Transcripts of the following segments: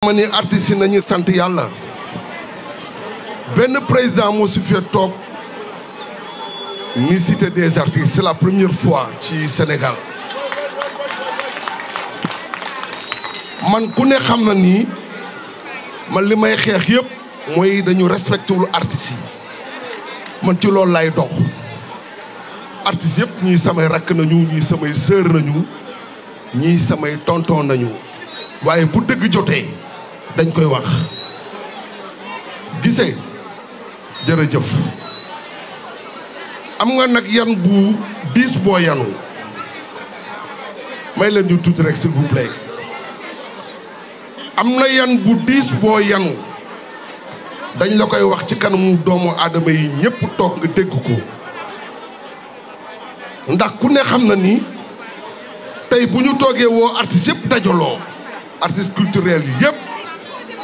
ma ni artistes yi nañu sant yàlla benn président moo su fee toog ni cité des artistes c'est la première fois ci Sénégal man ku ne xam na ni man li may xeex yëpp mooy dañu respecté wul artistes yi man ci loolu lay dox artistes yëpp ñii samay rakk nañu ñii samay sœur nañu ñii samay tonton nañu waaye bu dëgg jotee dañ koy wax gisee jërëjëf am nga nag yan bu diis boo yanu may leen ñu tuuti rek s'il vous plaît am na yan bu diis boo yanu dañ la koy wax ci kanamu doomu aadama yi ñépp toog nga dégg ko ndax ku ne xam na ni tey bu ñu toogee woo artistes yëpp dajaloo artistes culturels yëpp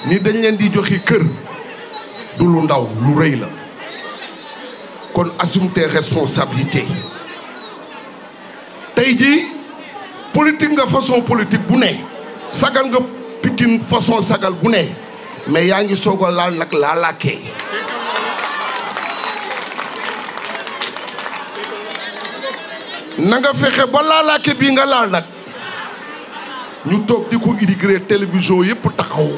ni dañ leen di joxe kër du lu ndaw lu rëy la kon assume tes responsabilités tey jii politique nga façon politique bu ne sagal nga Pikine façon sagal bu ne mais yaa ngi soog a laal nag laalaakee na nga fexe ba laalaake bii nga laal nag ñu toog di ko intégré télévision yëpp taxaw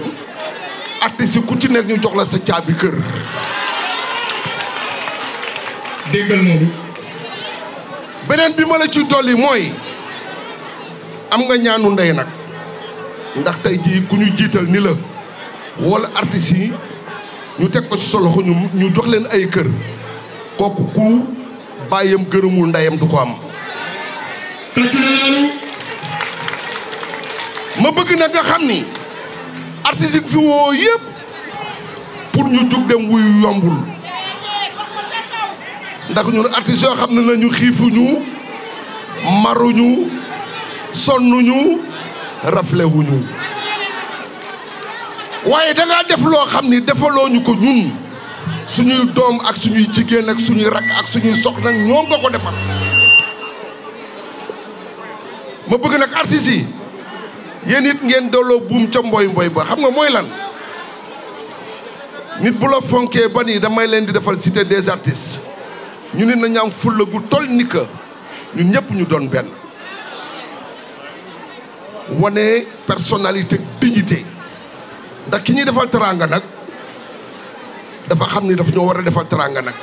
artiste yi ku ci nekk ñu jox la sa caabi kër. déggal moom. beneen bi ma la ci dolli mooy am nga ñaanu ndey nag ndax tey jii ku ñu jiital ni la wala artistes yi ñu teg ko ci sa loxo ñu jox leen ay kër kooku ku bàyyam gërëmul ndeyam du ko am. ma bëgg nag nga xam ni artistes yi fi woo yëpp pour ñu jug dem wuyu yombul ndax ñun artistes yoo xam ne nañu xiifuñu maruñu sonnuñu raflewuñu waaye dangaa def loo xam ni defaloo ñu ko ñun suñuy doom ak suñuy jigéen ak suñuy rakk ak suñuy soxna ñoom nga ko defal ma bëgg nag artistes yi yéen it ngeen delloo buum ca mboy mboy ba xam nga mooy lan nit bu la fonkee ba nii damay leen di defal cité des artistes ñu ne nañu am fulla gu toll ni que ñun ñëpp ñu doon benn wane personnalité dignité ndax ki ñuy defal teranga nag dafa xam ni daf ñoo war a defal teranga nag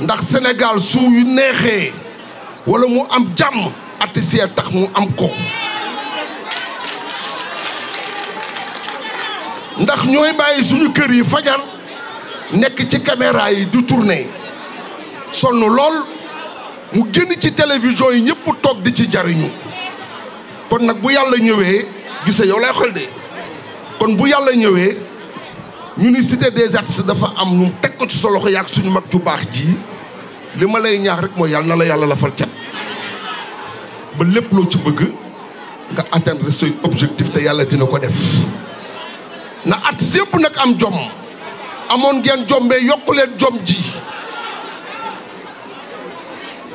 ndax Sénégal su yu neexee wala mu am jàmm artistes yi tax mu am ko ndax ñooy bàyyi suñu kër yi fajar nekk ci caméra yi du tourner sonn lool mu génn ci télévision yi ñëpp toog di ci jariñu kon nag bu yàlla ñëwee gise yow lay xool de kon bu yàlla ñëwee ñu ni cité des artistes dafa am ñu teg ko ci sa loxo yaag suñu mag ju baax ji li ma lay ñaax rek mooy yàlla na la yàlla lafal cat ba lépp loo ci bëgg nga atteindre say objectif te yàlla dina ko def na artiste yëpp nag am jom amoon ngeen jom mais yokku leen jom ji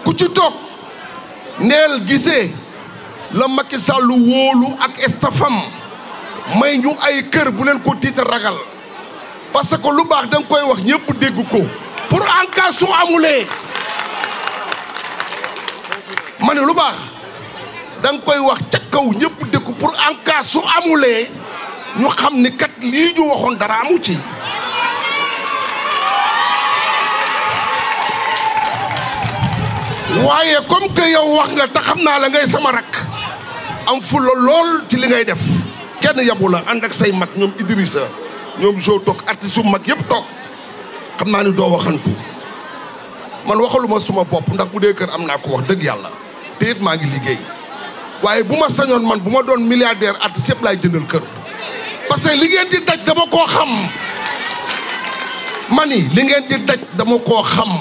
ku ci toog neel gisee la Macky Sall wóolu ak estafam may ñu ay kër bu leen ko tiita ragal parce que lu baax da nga koy wax ñëpp dégg ko pour en cas su amulee ma ne lu baax da nga koy wax ca kaw ñëpp dégg ko pour en cas su amulee ñu xam ni kat lii ñu waxoon dara amu ci waaye comme que yow wax nga te xam naa la ngay sama rak am fula lool ci li ngay def kenn yabu la ànd ak say mag ñoom Idrissa ñoom jo toog artistes yu mag yëpp toog xam naa ni doo waxantu man waxaluma suma bopp ndax bu dee kër am naa ko wax dëgg yàlla te it maa ngi liggéey waaye bu ma sañoon man bu ma doon milliardaire artistes yëpp laay jëndal kër parce que li ngeen di daj dama koo xam mani li ngeen di daj dama koo xam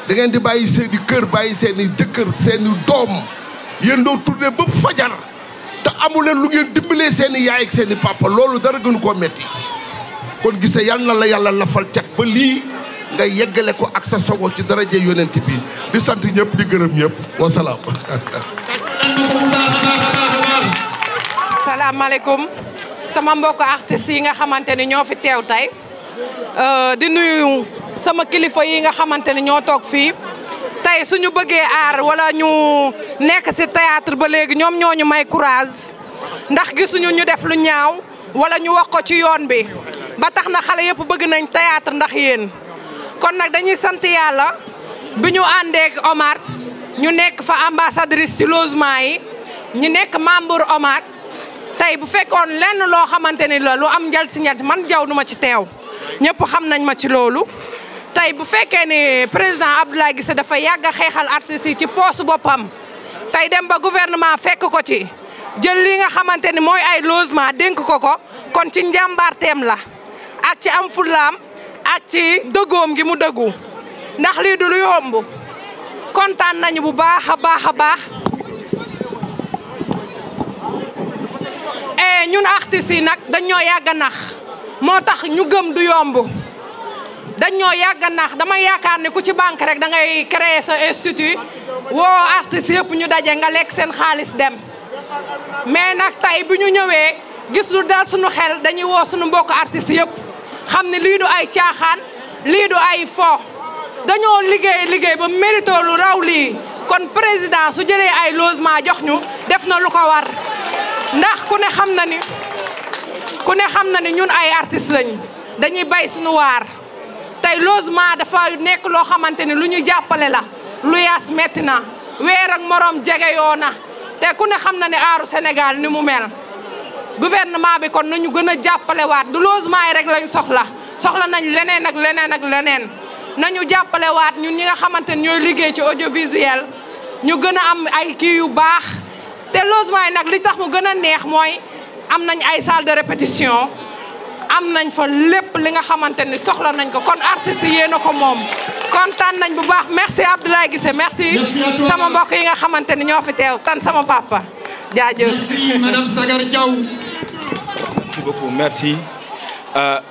da ngeen di bàyyi seeni kër bàyyi seeni jëkkër seeni doom yéen doo tourné ba fajar te amu leen lu ngeen dimbalee seeni yaay ak seeni papa loolu dara gënu koo metti kon gise yal na la yàlla lafal cat ba lii nga yeggale ko ak sa sago ci daraja yonent bi di sant ñëpp di gërëm ñëpp wasalaam. salaamaaleykum sama mbokk artistes yi nga xamante ni ñoo fi teew tey di nuyu sama kilifa yi nga xamante ni ñoo toog fii tey suñu bëggee aar wala ñu nekk ci théâtre ba léegi ñoom ñoo ñu may courage ndax gisuñu ñu def lu ñaaw wala ñu wax ko ci yoon bi ba tax na xale yëpp bëgg nañ théâtre ndax yéen kon nag dañuy sant yàlla bi ñu àndeek Omart ñu nekk fa ambassadrice ci logement yi ñu nekk membre Omart tey bu fekkoon lenn loo xamante ni la lu am njal si ñett man jaw duma ci teew ñëpp xam nañ ma ci loolu tey bu fekkee ni président Abdoulaye Guissé dafa yàgg a xeexal artistes yi ci poosu boppam tey dem ba gouvernement fekk ko ci jël li nga xamante ni mooy ay logement dénk ko kon ci njàmbaarteem la ak ci am fullaam ak ci dëggoom gi mu dëggu ndax lii du lu yomb kontaan nañu bu baax a baax a baax ñun artistes yi nag dañ ñoo yàgg a nax moo tax ñu gëm du yomb dañ ñoo yàgg a nax dama yaakaar ne ku ci banque rek da ngay créer sa institut woo artistes yëpp ñu daje nga lekk seen xaalis dem mais nag tey bi ñu ñëwee gis lu dal suñu xel dañuy woo suñu mbokk artistes yëpp xam ne lii du ay caaxaan lii du ay fo dañoo liggéey ba mérito lu raw lii kon président su jëlee ay logement jox ñu def na lu ko war ndax ku ne xam na ni ñun ay artistes lañ dañuy bay suñu waar tey logement dafa nekk loo xamante ni lu ñu jàppale la lu yaas metti na weer ak morom jege yoo na te ku ne xam na ne aaru Sénégal ni mu mel gouvernement bi kon nañu gën a jàppale waat du logement yi rek lañ soxla nañ leneen ak leneen ak leneen nañu jàppale waat ñun ñi nga xamante ni ñooy liggéey ci audiovisuel ñu gën a am ay kii yu baax te logement yi nag li tax mu gën a neex mooy am nañ ay salle de répétition am nañ fa lépp li nga xamante ni soxla nañ ko kon artistes yi yéen a ko moom kontaan nañ bu baax merci Abdoulaye Guissé merci sama mbokk yi nga xamante ni ñoo fi teew tan sama papa jaajëf. Merci Madame Sagar Diaw. Merci beaucoup merci.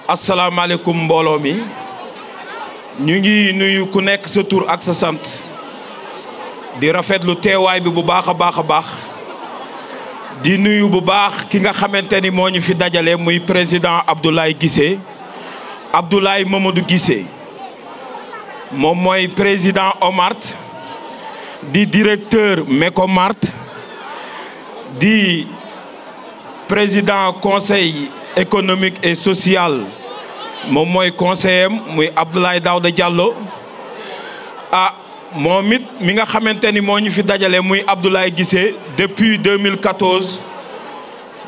Asalaamaaleykum mbooloo mi ñu ngi nuyu ku nekk sa tur ak sa sant di rafetlu teewaay bi bu baax a baax a baax di nuyu bu baax ki nga xamante ni moo ñu fi dajale muy président Abdoulaye Guissé Abdoulaye Mamadou Guissé moom mooy président Omart di directeur Mecomart di président conseil économique et social moom mooy conseiller muy Abdoulaye Daouda Diallo moom it mi nga xamante ni moo ñu fi dajale muy Abdoulaye Guissé depuis 2014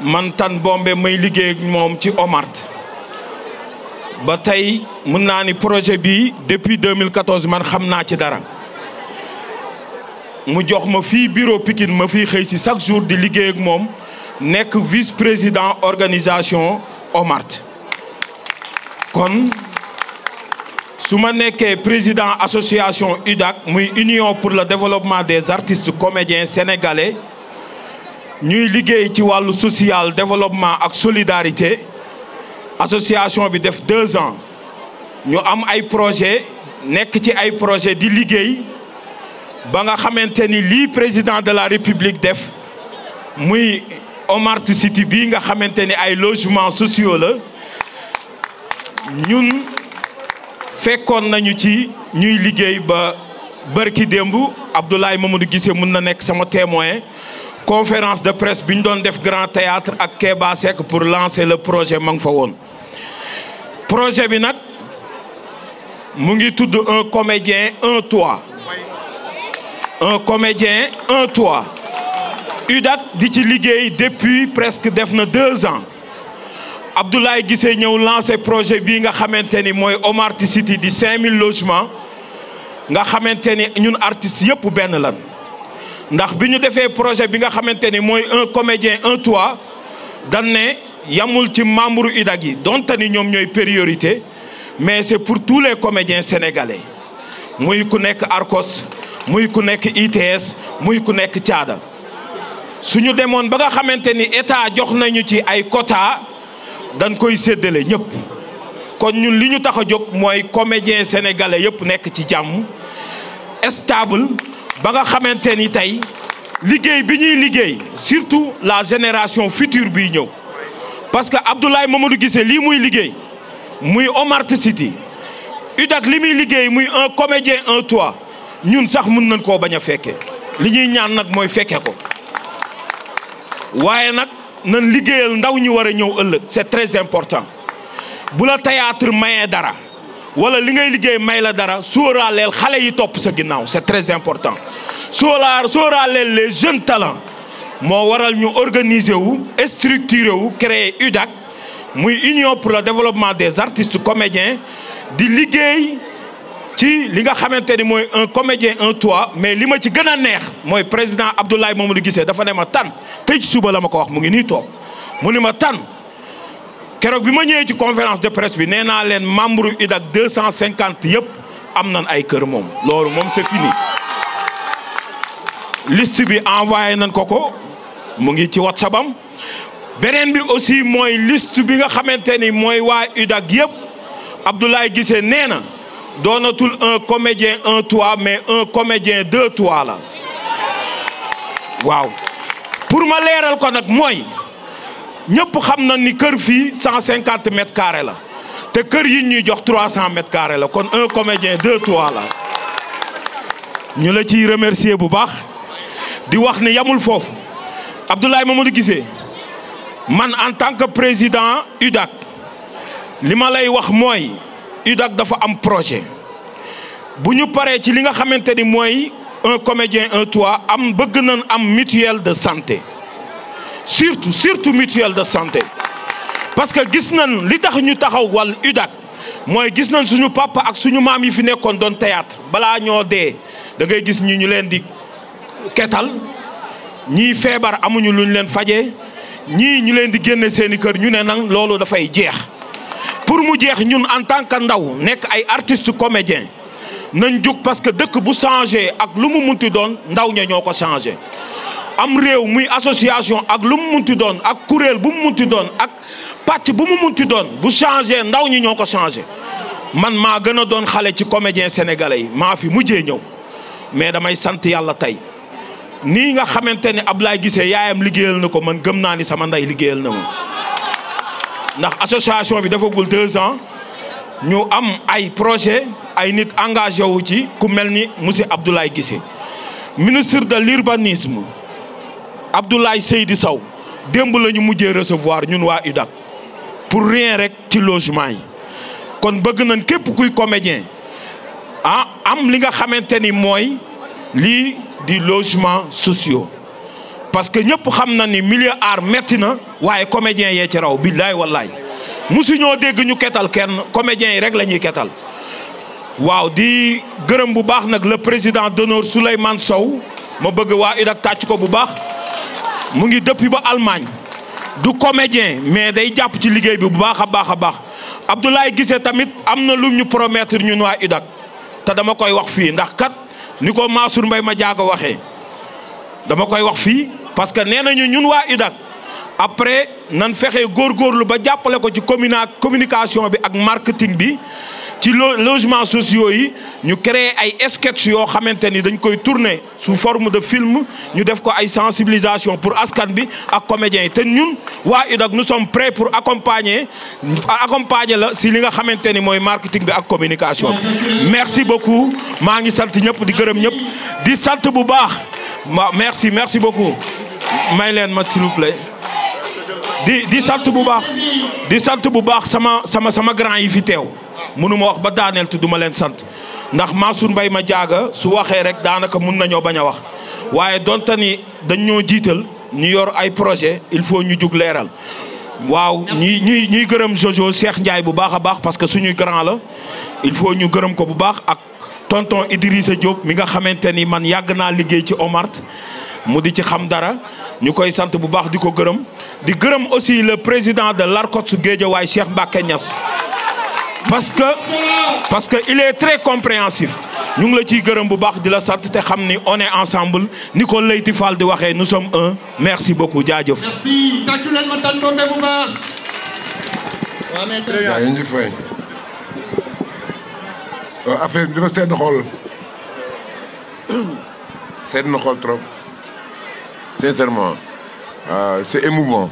man Tan Bombe may liggéey ak moom ci Omart ba tey mën naa ni projet bi depuis 2014 man xam naa ci dara mu jox ma fii bureau Pikine ma fii xëy si chaque jour di liggéey ak moom nekk vice-président organisation Omart kon su ma nekkee président association UDAC muy Union pour le développement des artistes comédiens sénégalais ñuy liggéey ci wàllu social développement ak solidarité association bi def 2 ans ñu am ay projet nekk ci ay projet di liggéey ba nga xamante ni lii président de la république def muy Omart City bii nga xamante ni ay logements sociaux la ñun fekkoon nañu ci ñuy liggéey ba bërki démb Abdoulaye Mamadou Guissé mun na nekk sama témoin conférence de presse bi ñu doon def grand théâtre ak Kéba Seck pour lancer le projet ma ngi fa woon projet bi nag mu ngi tudd un comédien un toit un comédien un toit UDAC di ci liggéey depuis presque def na 2 ans Abdoulaye Guissé ñëw lancé projet bii nga xamante ni mooy Omart City di 5000 logements nga xamante ni ñun artistes yëpp benn lan ndax bi ñu defee projet bi nga xamante ni mooy un comédien un toit dañ ne yamul ci membre UDAC yi donte ni ñoom ñooy priorité mais c'est pour tous les comédiens sénégalais muy ku nekk Arcos muy ku nekk ITS muy ku nekk Caada suñu demoon ba nga xamante ni état jox nañu ci ay quota dañ koy séddale ñëpp kon ñun li ñu tax a jóg mooy comédien sénégalais yëpp nekk ci jàmm stable ba nga xamante ni tey liggéey bi ñuy liggéey surtout la génération future bii ñëw parce que Abdoulaye Mamadou Guissé lii muy liggéey muy Omart City UDAG li muy liggéey muy un comédien un toit ñun sax mën nañ koo bañ a fekkee li ñuy ñaan nag mooy fekke ko waaye nag nan liggéeyal ndaw ñi war a ñëw ëllëg c'est très important bu la théâtre mayee dara wala li ngay liggéey may la dara sóoraaleel xale yi topp sa ginnaaw c'est très important sóoraaleel les jeunes talents moo waral ñu organiser wu structuré wu créer UDAG muy union pour le développement des artistes comédiens di liggéey ci li nga xamante ni mooy un comédien un toit mais li ma ci gën a neex mooy président Abdoulaye Mamadou Guissé dafa ne ma tan tey ci suba la ma ko wax mu ngi nii toog mu ni ma tan keroog bi ma ñëwee ci conférence de presse bi nee naa leen membre UDAG 250 yëpp am nañ ay kër moom loolu moom c'est fini liste bi envoyé nañ ko mu ngi ci WhatsApp am beneen bi aussi mooy liste bi nga xamante ni mooy waa UDAG yëpp Abdoulaye Guissé nee na doonatul un comédien un toit mais un comédien deux toits la waaw pour ma leeral ko nag mooy ñëpp xam na ni kër fii 150 mètres carrés la te kër yi ñuy jox 300 mètres carrés la kon un comédien deux toits la ñu la ciy remercier bu baax di wax ni yamul foofu Abdoulaye Mamadou Guissé man en tant que président UDAG li ma lay wax mooy UDAG dafa am projet bu ñu paree ci li nga xamante ni mooy un comédien un toit am bëgg nañ am mutuelle de santé surtout mutuelle de santé parce que gis nañ li tax ñu taxaw wàll UDAG mooy gis nañ suñu papa ak suñu maam yi fi nekkoon doon théâtre balaa ñoo dee da ngay gis ñi ñu leen di ketal ñii feebar amuñu luñ leen fajee ñii ñu leen di génne seeni kër ñu ne nag loolu dafay jeex pour mu jeex ñun en tant que ndaw nekk ay artistes comédiens nañ jóg parce que dëkk bu changé ak lu mu munti doon ndaw ña ñoo ko changé am réew muy association ak lu mu munti doon ak kuréel bu mu munti doon ak pàcc bu mu munti doon bu changé ndaw ñi ñoo ko changé man maa gën a doon xale ci comédien sénégalais yi maa fi mujjee ñëw mais damay sant yàlla tey nii nga xamante ne Abdoulaye Guissé yaayam liggéeyal na ko man gëm naa ni sama ndey liggéeyal na ma ndax association bi dafagul 2 ans ñu am ay projet ay nit engagé wu ci ku mel ni monsieur Abdoulaye Guissé ministre de l'urbanisme Abdoulaye Seydou Sow démb la ñu mujjee recevoir ñun waa UDAG pour rien rek ci logement yi kon bëgg nañ képp kuy comédien am li nga xamante ni mooy lii di logement sociaux parce que ñëpp xam na ni milieu art metti na waaye comédien yee ci raw billaay wallaay musuñoo dégg ñu ketal kenn comédien yi rek la ñuy ketal waaw di gërëm bu baax nag le président d'honneur Souleymane Sow ma bëgg waa UDAG tàcc ko bu baax mu ngi depuis ba Allemagne du comédien mais day jàpp ci liggéey bi bu baax a baax a baax Abdoulaye Guissé tamit am na lu ñu promettre ñun waa UDAG te dama koy wax fii ndax kat ni ko Mansour Mbaye ma jaaga waxee dama koy wax fii parce que nee nañu ñun waa UDAG après nan fexe góorgóorlu ba jàppale ko ci communication bi ak marketing bi ci logements sociaux yi ñu créer ay sketch yoo xamante ni dañ koy tourner sous forme de film ñu def ko ay sensibilisation pour askan bi ak comédiens yi te ñun waa UDAG nous sommes prêts pour accompagner la si li nga xamante ni mooy marketing bi ak communication bi. merci beaucoup maa ngi sant ñëpp di gërëm ñëpp di sant bu baax merci beaucoup may leen ma s'il vous plaît di sant bu baax sama grand yi fi teew. mënuma wax ba daaneel te duma leen sant ndax Mansour Mbaye ma jaaga su waxee rek daanaka mun nañoo bañ a wax waaye donte ni dañ ñoo jiital ñu yor ay projet il faut ñu jug leeral waaw ñuy gërëm Jojo Cheikh Ndiaye bu baax a baax parce que suñuy grand la il faut ñu gërëm ko bu baax ak tonton Idrissa Diop mi nga xamante ni man yàgg naa liggéey ci Omart mu di ci xam dara ñu koy sant bu baax di ko gërëm di gërëm aussi le président de l'ARCOT Guédiawaye Cheikh Mbacké Niass parce que il est très compréhensif ñu ngi la ciy gërëm bu baax di la sant te xam ni on est ensemble ni ko Leyti Fall di waxee nous sommes un merci beaucoup jaajëf. merci tàccu leen ma tànn Ndombe bu baax. yaa ngi ñu fay. affaire bi dafa sedd xol. sedd na xol trop. sincèrement c'est émouvant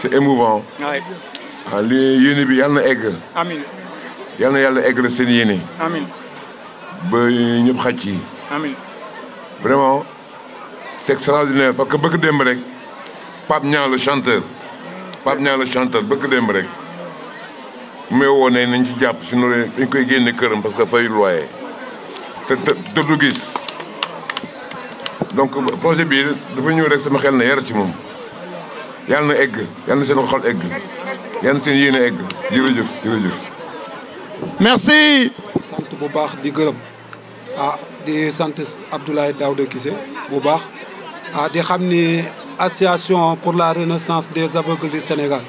c'est émouvant. waay. ah li yéene bi yàlla na egg. amiin. yàlla na yàlla egg la seen yéene. amiin. ba ñëpp xaj ci. amiin. vraiment c'est extraordinaire parce que bëgg démb rek Pape Niang le chanteur. Pape Niang le chanteur bëgg démb rek. mais woo ne nañ ci jàpp sinon dañ koy génne këram parce que fay loyer te du gis donc projet bii dafa ñëw rek sama xel na yar ci moom yàlla na egg yàlla na seen xol egg yàlla na seen yéene egg jërëjëf jërëjëf. merci. sant bu baax di gërëm di sant Abdoulaye Daouda Guissé bu baax di xam ni association pour la renaissance des aveugles du Sénégal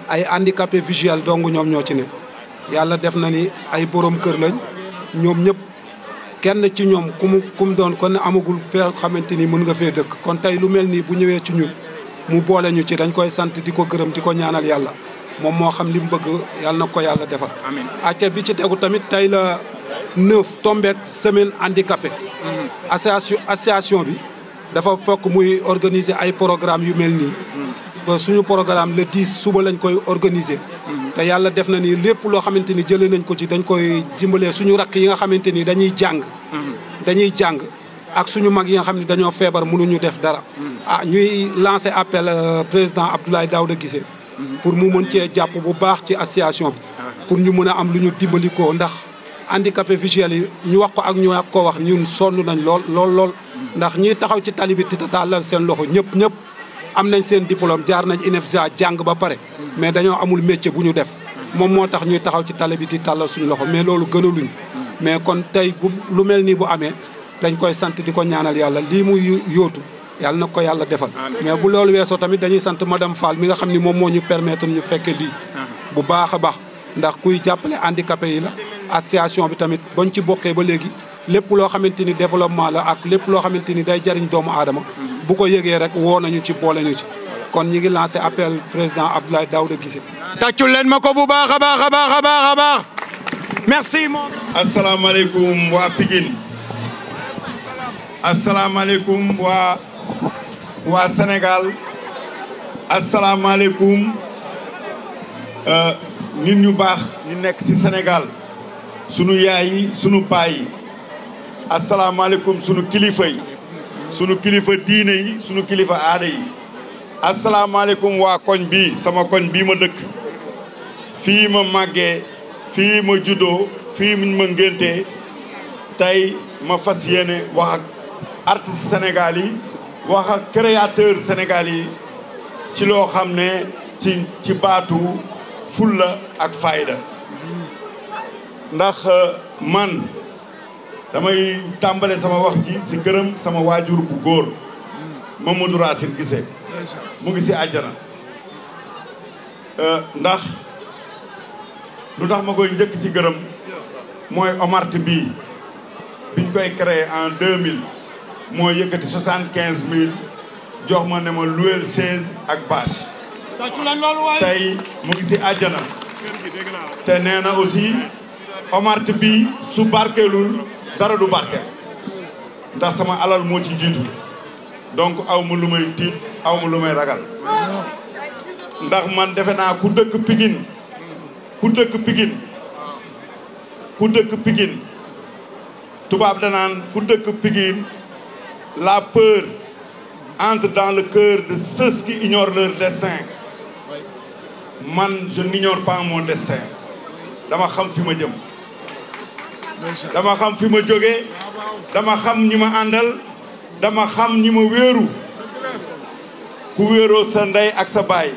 ay handicapés visuels dong ñoom ñoo ci ne yàlla def na ni ay borom kër lañ ñoom ñëpp kenn ci ñoom ku mu doon kon amagul fee xamante ni mën nga fee dëkk kon tey lu mel nii bu ñëwee ci ñun mu boole ñu ci dañ koy sant di ko gërëm di ko ñaanal yàlla moom moo xam li mu bëgg yàlla na ko yàlla defal. amiin acca bi ci tegu tamit tey la 9 tombeek semaine handicapé. association bi dafa fokk muy organiser ay programme yu mel nii. ba suñu programme le 10 suba lañ koy organiser. te yàlla def na ni lépp loo xamante ni jëlee nañ ko ci dañ koy dimbalee suñu rakk yi nga xamante ni dañuy jàng. dañuy jàng ak suñu mag yi nga xam ne dañoo feebar mënuñu def dara. ñuy lancer appel président Abdoulaye Daouda Guissé. pour mu mën cee jàpp bu baax ci association bi. pour ñu mën a am lu ñu dimbali ko ndax handicapé visuel yi ñu wax ko ak ñu wax ko wax ñun sonn nañ lool. ndax ñiy taxaw ci tali bi te tàllal seen loxo ñëpp am nañ seen diplôme jaar nañ INEFJA jàng ba pare. mais dañoo amul métier bu ñu def. moom moo tax ñuy taxaw ci tali bi di tàllal suñu loxo mais loolu gënaluñ. mais kon tey bu lu mel nii bu amee dañ koy sant di ko ñaanal yàlla lii muy yóotu. yàlla na ko yàlla defal mais bu loolu weesoo tamit dañuy sant madame Fall mi nga xam ni moom moo ñu permettre ñu fekke lii bu baax a baax ndax kuy jàppale handicapé yi la association bi tamit bañ ci bokkee ba léegi lépp loo xamante ni développement la ak lépp loo xamante ni day jariñ doomu aadama bu ko yëgee rek woo nañu ci boole ñu ci kon ñi ngi lancé appel président Abdoulaye Daouda Guissé. tàccul leen ma ko bu baax a baax merci moom. asalaamaaleykum waa Pikine asalaamaaleykum waa Sénégal asalaamaaleykum nit ñu baax ñu nekk ci Sénégal sunu yaay yi sunu baay yi asalaamaaleykum sunu kilifa yi sunu kilifa diine yi sunu kilifa aada yi asalaamaaleykum waa koñ bi sama koñ bii ma dëkk fii ma màggee fii ma juddoo fii ma ngéntee tey ma fas yéene wax ak artiste Sénégal yi wax ak créateur Sénégal yi ci loo xam ne ci baatu fulla ak fayda ndax man damay tàmbale sama wax ji ci gërëm sama waajur bu góor Mamadou Racine Guissé mu ngi ci àjjana ndax lu tax ma koy njëkk ci gërëm mooy Omart bii biñ koy créé en 2000 moo yëkkati 75000 jox ma ne ma luweel chaise ak bâche tey mu ngi ci àjjana te nee na aussi Omart bi su barkeelul dara du barkeel ndax sama alal moo ci jiitu donc aw ma lu may tiit aw ma lu may ragal ndax man defe naa ku dëkk Pikine tubaab danaan ku dëkk Pikine la peur entre dans le cœur de ceux qui ignorent leur destin. Man, je n'ignore pas mon destin. Dama xam fi ma jëm. Dama xam fi ma jógee. Dama xam ñi ma àndal. Dama xam ñi ma wéeru. Ku wéeroo sa ndey ak sa baay.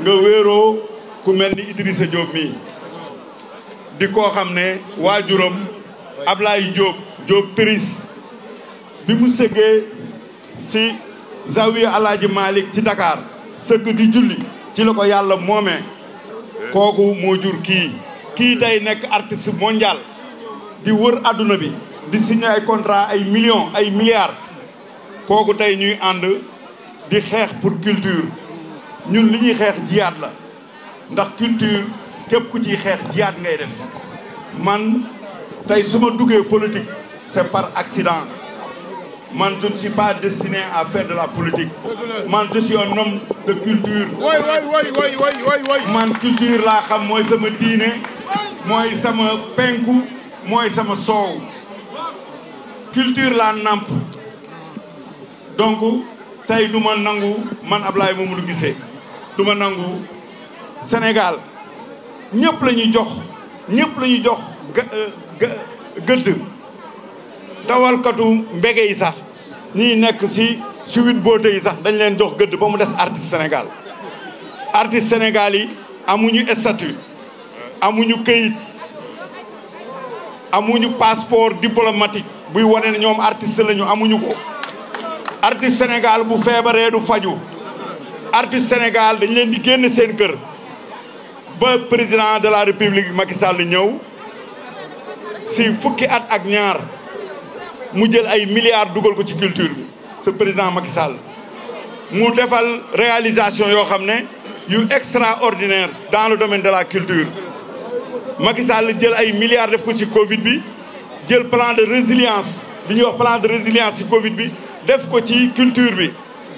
Nga wéeroo ku mel ni Idrissa Diop mii. Di koo xam ne waajuram Ablaye Diop Péris bi mu sëggee si Zawiya Alaaji Malick ci Dakar sëgg di julli ci la ko yàlla moomee kooku moo jur kii tey nekk artiste mondial di wër adduna bi di signé ay contrat ay millions ay milliards kooku tey ñuy ànd di xeex pour culture ñun li ñuy xeex jiyaat la ndax culture képp ku ciy xeex jiyaat ngay def man tey su ma duggee politique c'est par accident man je ne suis pas destiné à faire de la politique man je suis un homme de culture man culture laa xam mooy sama diine mooy sama penku mooy sama soow culture laa namp donc tey du ma nangu man Ablaye Mamadou Guissé du ma nangu Sénégal ñëpp la ñuy jox gëdd dawalkatu mbege yi sax ñi nekk si Sweet Beauté yi sax dañ leen jox gëdd ba mu des artiste Sénégal artiste Sénégal yi amuñu statut amuñu këyit amuñu passeport diplomatique buy wane ne ñoom artiste lañu amuñu ko artiste Sénégal bu feebaree du faju artiste Sénégal dañ leen di génn seen kër ba président de la République Macky Sall ñëw si fukki at ak ñaar mu jël ay milliards dugal ko ci culture bi ce président Macky Sall mu defal réalisation yoo xam ne yu extraordinaire dans le domaine de la culture Macky Sall jël ay milliards def ko ci Covid bi jël plan de résilience li ñuy wax plan de résilience ci Covid bi def ko ci culture bi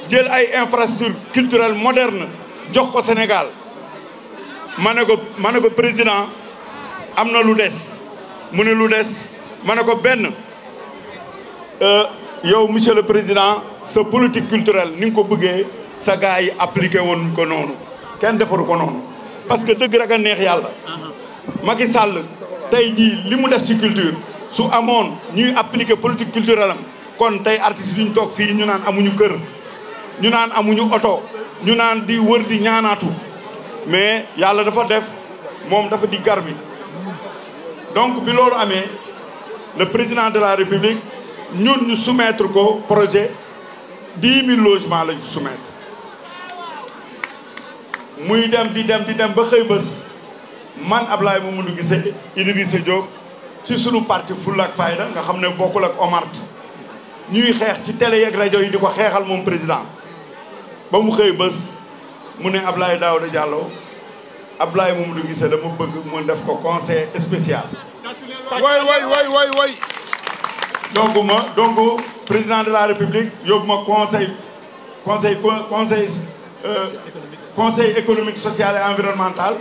jël ay infrastructures culturelles modernes jox ko Sénégal ma ne ko président am na lu des mu ne lu des ma ne ko benn yow monsieur le président sa politique culturelle ni nga ko bëggee sa gars yi appliqué woon ko noonu kenn defaru ko noonu parce que dëgg rek a neex yàlla Macky Sall tey jii li mu def ci culture su amoon ñuy appliqué politique culturelle am kon tey artistes yi ñu toog fii ñu naan amuñu kër ñu naan amuñu oto ñu naan di wër di ñaanaatu mais yàlla dafa def moom dafa di garmi donc bi loolu amee le président de la République ñun ñu soumettre ko projet 10 000 logements lañu soumettre muy dem di dem ba xëy bés man Ablaye Mamadou Guissé Idrissa Diop ci sunu parti Fulla ak Fayda nga xam ne bokkul ak Omart ñuy xeex ci télé yeeg rajo yi di ko xeexal moom président ba mu xëy bés mu ne Abdoulaye Daouda Diallo Ablaye Mamadou Guissé dama bëgg mu def ko conseil spécial. way donc président de la République yóbbu ma conseil économique social et environnemental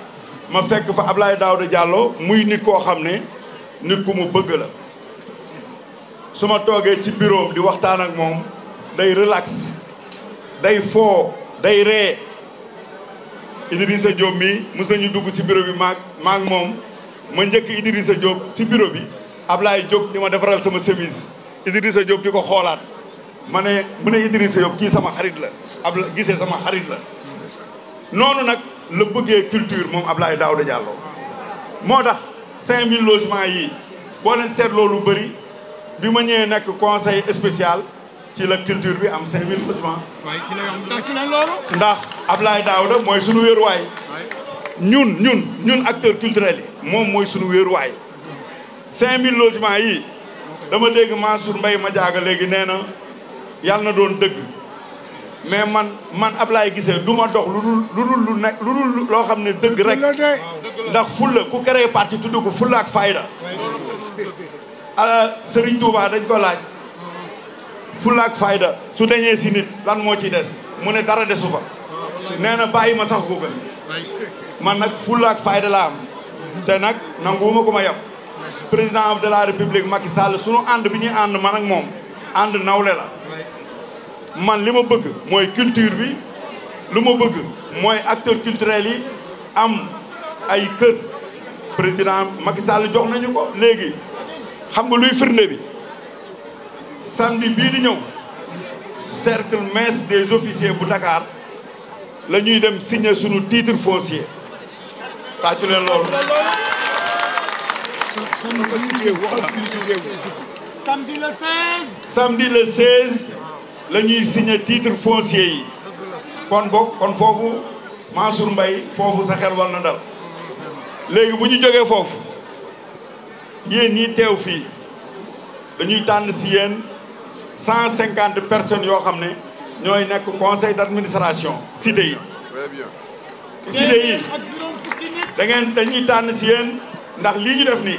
ma fekk fa Abdoulaye Daouda Diallo muy nit koo xam ne nit ku mu bëgg la su ma toogee ci bureau di waxtaan ak moom day relax day foo day ree Idrissa Diop mi mos nañu dugg ci bureau bi maag moom ma njëkk Idrissa Diop ci bureau bi Ablaye jóg di ma defaral sama chemise Idrissa Diop di ko xoolaat mu ne Idrissa Diop kii sama xarit la Ablaye Guissé sama xarit la noonu nag la bëggee culture moom Abdoulaye Daouda Diallo moo tax 5000 logements yi boo leen seetloo lu bëri bi ma ñëwee nekk conseil spécial ci la culture bi am 5000 logements ndax Abdoulaye Daouda mooy sunu wéeruwaay ñun acteurs culturels yi moom mooy sunu wéeruwaay 5000 logements yi dama dégg Mansour Mbaye ma jaaga léegi nee na yàlla na doon dëgg mais man Ablaye Guissé du ma dox lu dul loo xam ne dëgg rek ndax fulla ku créé parti tudd ko fulla ak fayda ala Serigne Touba dañ ko laaj fulla ak fayda su dañee si nit lan moo ci des mu ne dara desu fa nee na bàyyi ma sax ko gën man nag fulla ak fayda la am te nag nanguwuma ko ma yem président de la République Macky Sall sunu ànd bi ñuy ànd man ak moom ànd nawle la man li ma bëgg mooy culture bi lu ma bëgg mooy acteurs culturels yi am ay kër président Macky Sall jox nañu ko léegi xam nga luy firnde bi samedi bii di ñëw cercle mess des officiers bu Dakar la ñuy dem signer sunu titre foncier tàccu leen loolu samedi le 16 la ñuy signer titre foncier yi kon foofu Mansour Mbaye foofu sa xel war na dal léegi bu ñu jógee foofu yéen ñi teew fii dañuy tànn si yéen 150 personnes yoo xam ne ñooy nekk conseil d'administration cité yi cité yi dañuy tànn si yéen ndax lii ñu def nii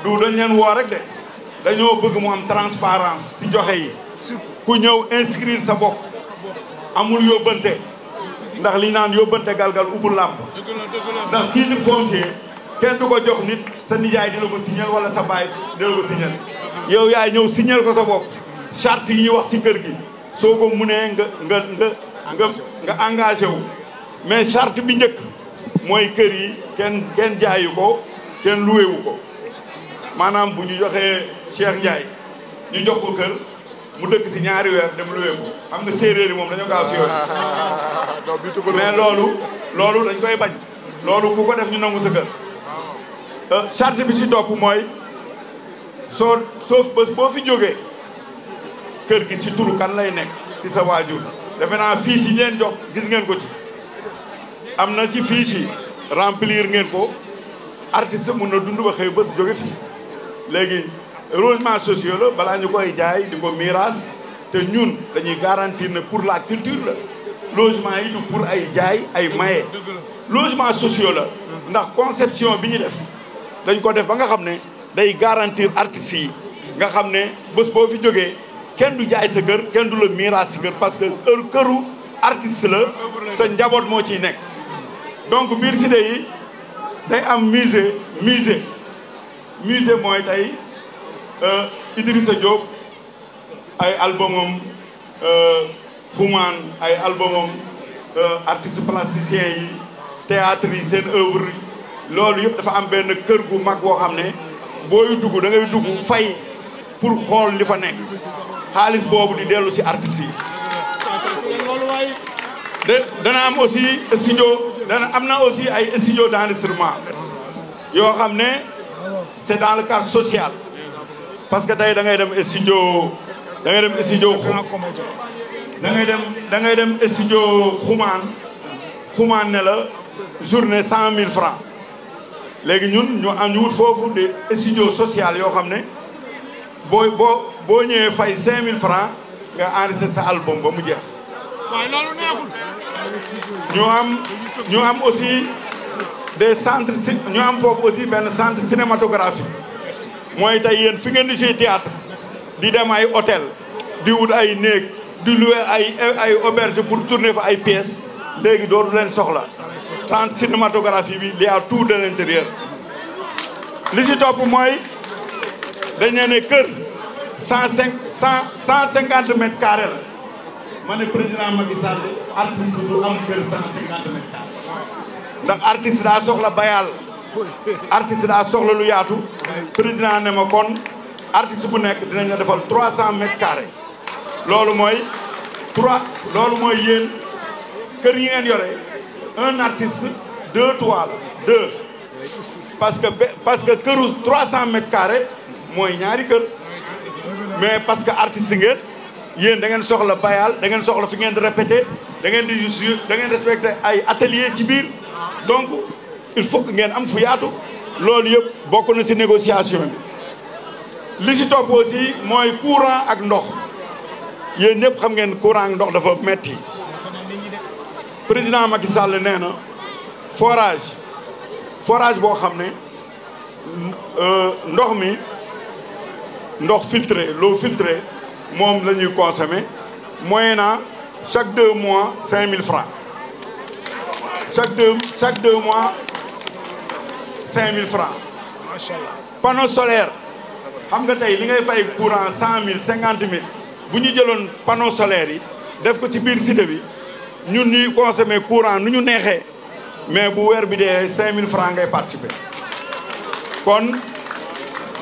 du dañ leen woo rek de dañoo bëgg mu am transparence ci joxe yi ku ñëw inscrire sa bopp amul yóbbante ndax li naan yóbbante galgal ubul làmp ndax titre foncier kenn du ko jox nit sa nijaay di la ko signal wala sa baay di la ko signal yow yaay ñëw signal ko sa bopp charte yi ñuy wax ci kër gi soo ko munee nga engagé wu mais charte bi njëkk mooy kër yi kenn jaayu ko kenn luwewu ko maanaam bu ñu joxee Cheikh Ndiaye ñu jox ko kër mu dëkk si ñaari weer dem luwee ko xam nga séeréer yi moom dañoo gaaw si yoon mais loolu dañ koy bañ loolu ku ko def ñu nangu sa kër charte bi si topp mooy soo bés boo fi jógee kër gi si turu kan lay nekk si sa waajur defe naa fiche yi leen jox gis ngeen ko ci am na ci fiche yi remplir ngeen ko artiste mun na dund ba xëy bés jóge fii léegi logements sociaux la balaa ñu koy jaay di ko miiras te ñun dañuy garantir ne pour la culture la logement yi du pour ay jaay ay maye logements sociaux la ndax conception bi ñu def dañ ko def ba nga xam ne day garantir artistes yi nga xam ne bés boo fi jógee kenn du jaay sa kër kenn du la miiras si kër parce que këru artiste la sa njaboot moo ciy nekk donc biir cité yi day am musée mooy tey Idrissa Diop ay albumam Xuman ay albumam artiste plasticien yi théâtre yi seen œuvre loolu yëpp dafa am benn kër gu mag boo xam ne booy dugg da ngay dugg fay pour xool li fa nekk xaalis boobu di dellu ci artistes yi dana am aussi studio am na aussi ay studio d'enregistrement yoo xam ne c'est dans le cadre social parce que tey da ngay dem studio da ngay dem studio xumaan ne la journée 100 000 francs léegi ñun ñu wut foofu des studio social yoo xam ne boo ñëwee fay 5 000 francs nga enregistré sa album ba mu jeex. waaye loolu neexul. ñu am aussi des centres ñu am foofu aussi benn centre cinématographique mooy tey yéen fi ngeen di jouer théâtre di dem ay hôtel di wut ay néeg di louer ay auberge pour tourner fa ay pièces léegi dootu leen soxla centre cinématographie bi li a tout de l'intérieur li ci topp mooy dañ ne kër 150 mètres carrés la ma ne président Macky Sall artiste du am kër 150 mètres carrés ndax artiste daa soxla bayal artiste daa soxla lu yaatu président ne ma kon artiste bu nekk dinañ la defal 300 mètres carrés loolu mooy yéen kër yi ngeen yore un artiste 2 toiles 2 parce que këru 300 mètres carrés mooy ñaari kër mais parce que artiste ngeen yéen da ngeen soxla bayal da ngeen soxla fi ngeen di répéter da ngeen respecter ay atelier ci biir donc il faut que ngeen am fu yaatu loolu yëpp bokk na ci négociation bi li ci topp aussi mooy courant ak ndox yéen ñëpp xam ngeen courant ak ndox dafa metti président Macky Sall nee na forage boo xam ne ndox filtré l'eau filtrée moom la ñuy consommer moyennant chaque 2 mois 5 000 francs chaque deux mois 5 000 francs panneau solaire xam nga tey li ngay fay courant 100 000 50 000 bu ñu jëloon panneau solaire yi def ko ci biir cité bi ñun ñuy consommer courant nu ñu neexee mais bu weer bi dee 5 000 francs ngay participer kon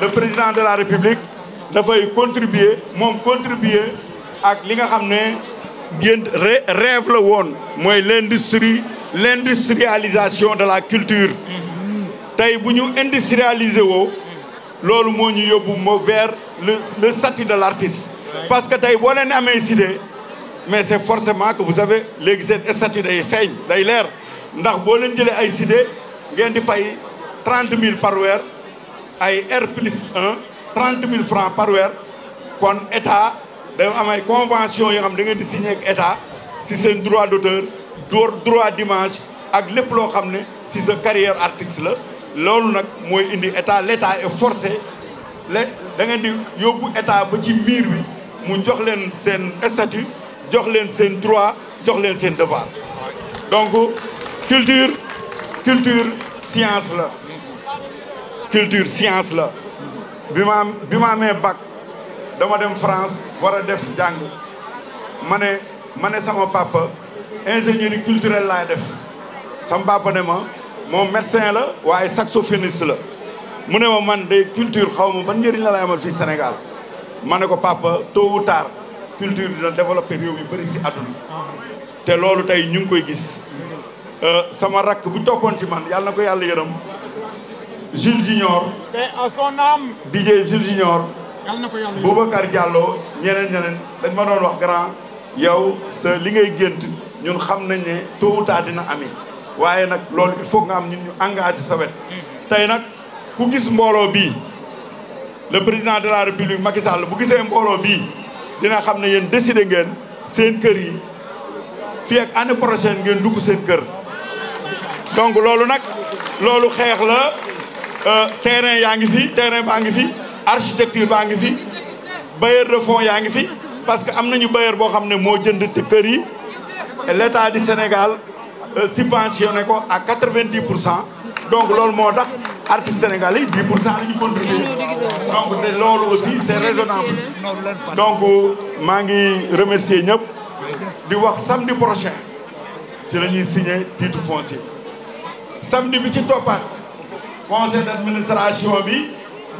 le président de la République dafay contribuer ak li nga xam ne gént rêve la woon mooy l'industrialisation de la culture tey bu ñu industrialiser woo loolu moo ñu yóbbu vers le statut de l'artiste parce que tey boo leen amee cité mais c'est forcément que vous avez léegi seen statut day feeñ day leer ndax boo leen jëlee ay cité ngeen di fay 30 000 par weer ay R+1 30 000 francs par weer kon état day am ay convention yoo xam da ngeen di signé ak état si seen droit d'auteur droit d'image ak lépp loo xam ne si sa carrière artiste la loolu nag mooy indi l'état est forcé da ngeen di yóbbu état ba ci miir bi mu jox leen seen statut jox leen seen droit jox leen seen devoir donc culture science la culture science la bi ma amee bac dama dem France war a def jàng ma ne sama papa ingénierie culturelle laay def sama papa ne ma moom médecin la waaye saxophoniste la mu ne ma man de culture xaw ma ban njëriñ la lay amal fii Sénégal ma ne ko papa tôt ou tard culture dina développé réew yu bëri si àdduna te loolu tey ñu ngi koy gis sama rakk bu toppoon ci man yàlla na ko yàlla yërëm Jules Junior à son âme. DJ Jules Junior yàlla na ko yàlla yërëm Boubacar Diallo ñeneen dañ ma doon wax grand yow sa li ngay gént ñun xam nañ ne tôt ou tard dina ami waaye nag loolu il faut nga am ñun ñu engagé sa wet tey nag ku gis mbooloo bii le président de la république Macky Sall bu gisee mbooloo bii dina xam ne yéen décidé ngeen seen kër yi fii ak année prochaine ngeen dugg seen kër donc loolu nag loolu xeex la terrain yaa ngi fi terrain baa ngi fi architecture baa ngi fi bailleur de fonds yaa ngi fi parce que am nañu bailleur boo xam ne moo jënd ci kër yi l'état du Sénégal subventionné ko à 90%. donc loolu moo tax artistes sénégalais yi 10% la ñu contribué donc te loolu aussi c'est raisonnable donc maa ngi remercier ñëpp di wax samedi prochain ci la ñuy signer titre foncier samedi bi ci toppaat conseil d'administration bi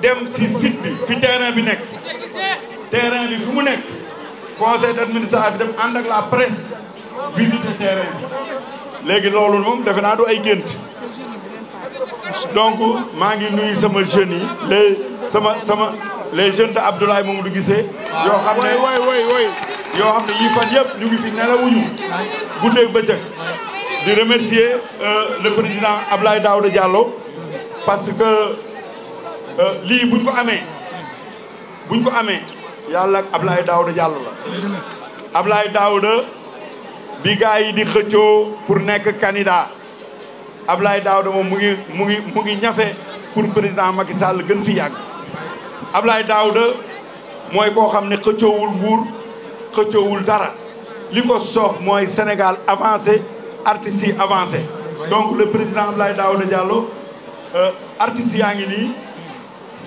dem si site bi fi terrain bi nekk terrain bi fi mu nekk conseil d'administration bi dem ànd ak la presse visiter terrain bi léegi loolu moom defe naa du ay gént donc maa ngi nuyu sama jeunes yi les jeunes de Abdoulaye Mamadou Guissé yoo xam ne yii fan yëpp ñu ngi fi nelawuñu guddeeg bëccëg di remercier le président Abdoulaye Daouda Diallo parce que lii buñ ko amee yàlla ak Abdoulaye Daouda Diallo la Abdoulaye Daouda bi gars yi di xëccoo pour nekk candidat Abdoulaye Daouda moom mu ngi ñafe pour président Macky Sall gën fi yàgg Abdoulaye Daouda mooy koo xam ne xëccoowul nguur xëccoowul dara li ko soox mooy Sénégal avancé artistes yi avancé donc le président Abdoulaye Daouda Diallo artistes yaa ngi nii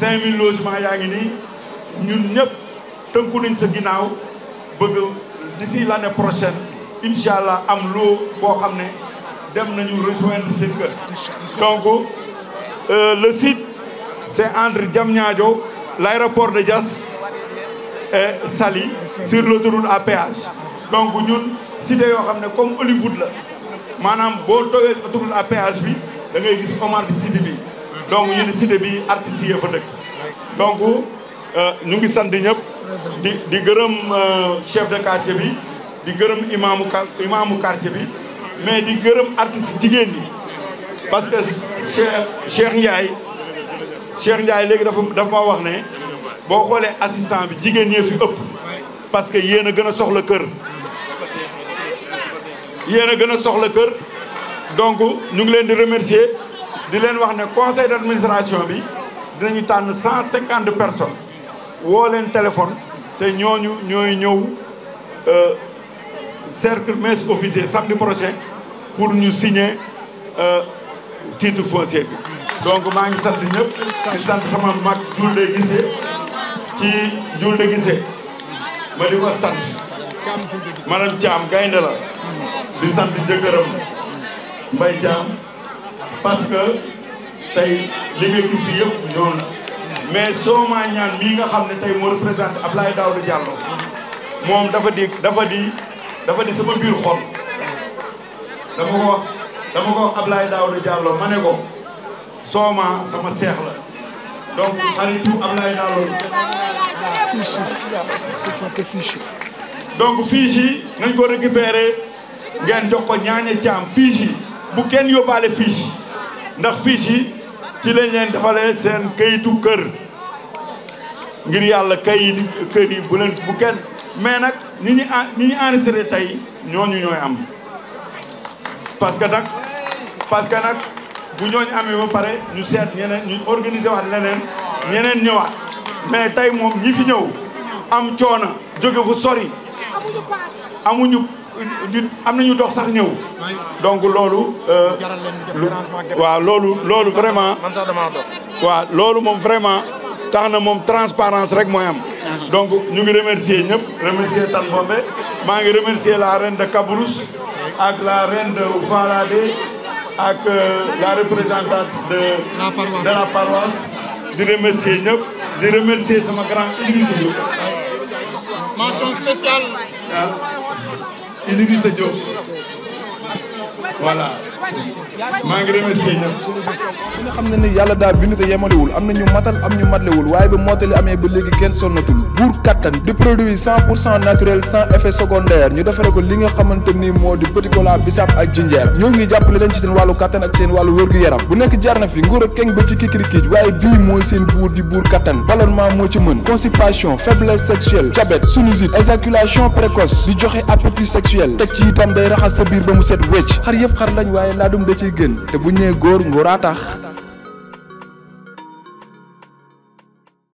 5000 logements yaa ngi nii ñun ñëpp tënku nañ sa ginnaaw bëgg d'ici l'année prochaine incha allah am loo boo xam ne dem nañu rejoindre seen kër donc le site c'est entre Diamniadio l'aéroport de Diass et Saly sur l'autoroute à péage donc ñun cité yoo xam ne comme Hollywood la maanaam boo toogee autoroute à péage bi da ngay gis Omar di cité bi donc ñu ne cité bi artistes yi fa dëkk donc ñu ngi sant ñëpp di gërëm chef de quartier bi di gërëm imaamu quartier bi mais di gërëm artiste jigéen ñi parce que Cheikh Ndiaye léegi dafa ma wax ne boo xoolee assistant bi jigéen ñee fi ëpp parce que yéen a gën a soxla kër donc ñu ngi leen di remercier di leen wax ne conseil d'administration bi dinañu tànn 150 personnes woo leen téléphone te ñooñu ñooy ñëw cercle mess officier samedi prochain pour ñu signer titre foncier bi donc maa ngi sant ñëpp di sant sama mag Julde Guissé ma di ko sant madame Thiam gaynde la di sant jëkkëram Mbaye Thiam parce que tey li nga gis fi yëpp ñoom la mais soo maa ñaan mii nga xam ne tey moo représenté Abdoulaye Daouda Diallo moom dafa di sama biir xol dama ko wax Abdoulaye Daouda Diallo ma ne ko sooma sama seex la donc xaritu Abdoulaye Daouda donc fiche yi nañ ko récupérer ngeen jox ko ñaañe caam fiche yi bu kenn yóbbaale fiche ndax fiche yi ci lañ leen defalee seen kayitu kër ngir yàlla kayit kër yi bu kenn mais nag ñi ñu enregistré tey ñooñu ñooy am parce que nag bu ñooñu amee ba pare ñu seet ñeneen ñu organiser waat leneen ñeneen ñëwaat mais tey moom ñi fi ñëw am coona jóge fu sori amuñu am nañu dox sax ñëw donc loolu waaw loolu vraiment man sax damaa dox waaw loolu moom vraiment tax na moom transparence rek mooy am donc ñu ngi remercier ñëpp remercier Tan Bombe maa ngi remercier la reine de Kabrousse ak la reine de Faradé ak la représentante de la paroisse di remercier ñëpp di remercier sama grand Idrissa Diop mention spéciale Idrissa Diop voilà maa ngi remercier ñëpp. nga xam ne ni yàlla daal bindu te yemalewul am na ñu matal am ñu matlewul waaye ba mottali amee ba léegi kenn sonnatul buur kattan di produit 100% naturel sans effet secondaire ñu defare ko li nga xamante ni moo di petit cola bisaab ak jinjeer ñoo ngi jàppale leen ci seen wàllu kattan ak seen wàllu wërgu-yaram bu nekk jar na fi nguur ak keng ba ci kikirikiij waaye bii mooy seen buur di buur kattan ballonnement moo ci mën constipation faiblesse sexuelle diabète sinusite éjaculation précoce di joxe appétit sexuel teg ci itam day raxas sa biir ba mu set wecc xar yëpp xar lañ waaye laadum da ciy gën te bu ñëwee góor ngóoraa tax